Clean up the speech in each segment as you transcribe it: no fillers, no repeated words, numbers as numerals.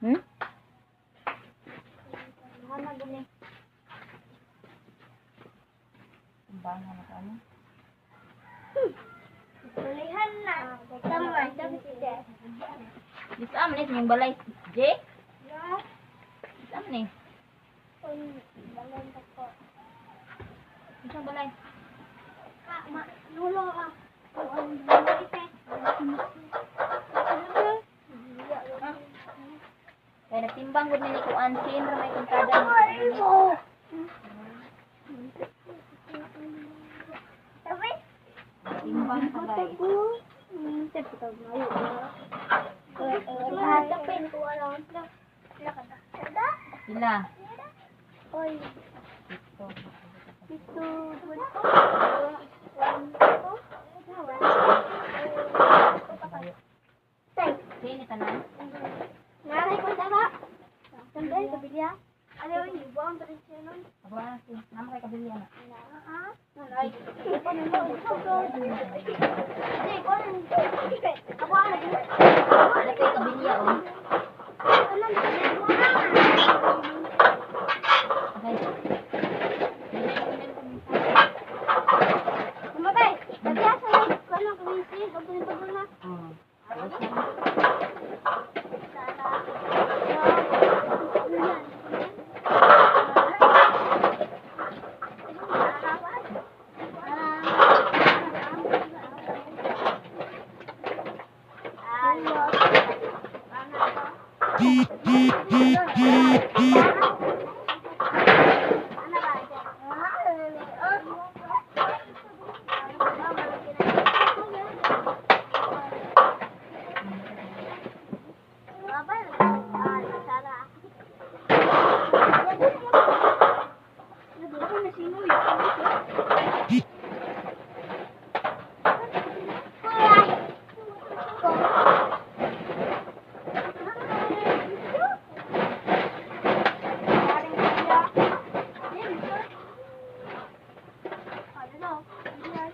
Hmm? Hana gani. Timbangan na ka ano? Tulihan na. Tama. Di sa amin yung balay. Jay? Di sa amin eh. Isang balay. Nulo ka. Kaya nagtimbang gud ni kuan sin ra may kontada. Timbang pa, guys. Pila? Ito. Ito. Sini tanan. Naray ko sa ba? Sandali, kabilya. Ano yung ibuang tradisyonon? Abo na si. Nama kay kabilya na. Nanay. Ako ano? Wala kay kabilya oh. Ano? Okay. Mamatay. Nagkasa lang. Kano kumisi? Huwag ko na. Oh.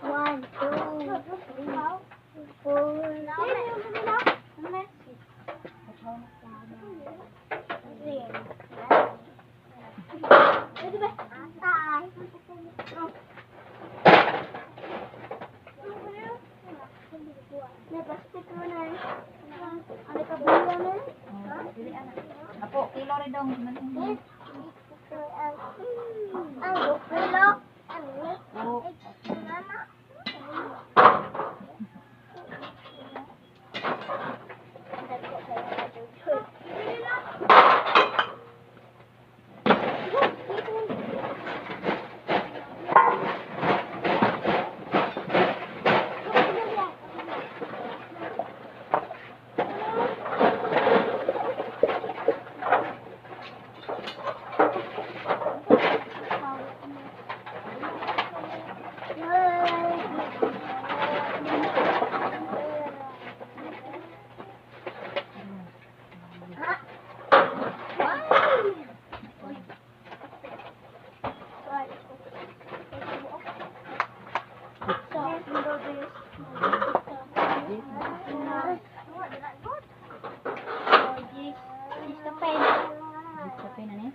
One, two, three, four, Dili ana. Apo, kilo rin daw. Oh. Kape na ni.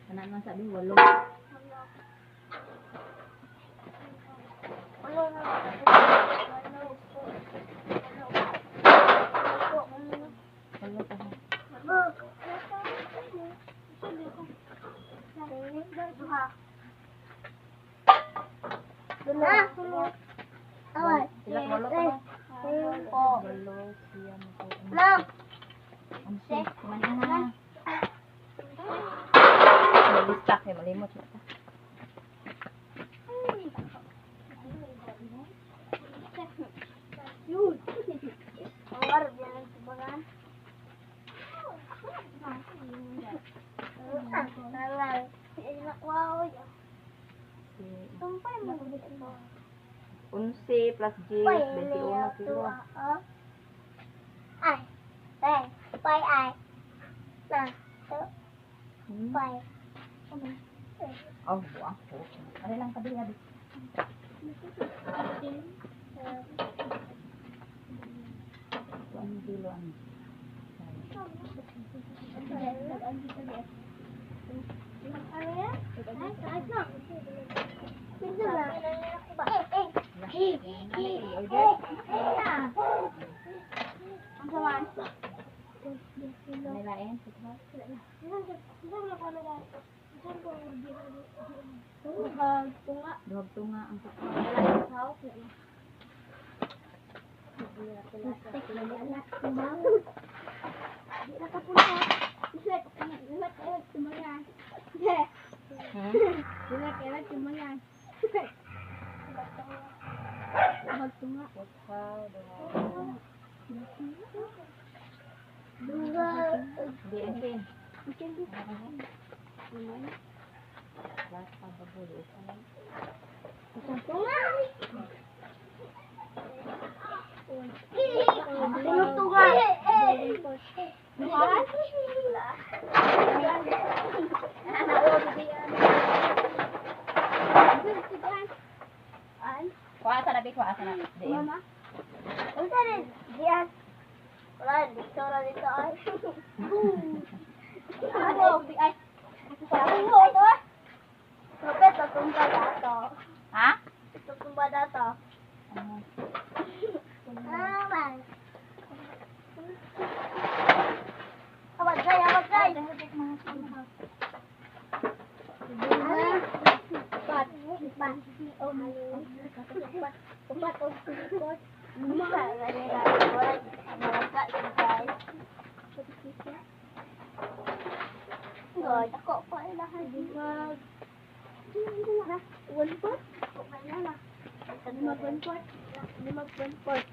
Kana man sabi walo. Walo pa. Sila walo pa ba? Walo, siyam, 11. Kumain na. Malista kay malimot na ta. 11 plus 10, 21 kilo. Ay. Ay. Bye, ay. Na. To. Bye. Oh, buang po. Ano lang tabi abi. Ang kilo ang. Ano yan? Ay, taas na. Minsan na. Eh, eh. Eh, eh, eh, eh. Ang sawan. Nilain. Duhag tunga ang tukha. Tukha, duhag. Di ensin. Lahat pa babulo. Tunga. Kuha sa labi, kuha sa labi. Di. Mama. Unsa rin? Diyan. Wala, dito ra dito ay. Ano, ay. Sabi mo ito. Lupit, tutumba dato. Ha? Tutumba dato. Ano? Ah, man. Awag gay, awag gay. Pat, pat, oh, pat, pat, oh, pat. God, ako pa lahat. One foot? Ako pa na. Lima 1 foot. Lima 1 foot.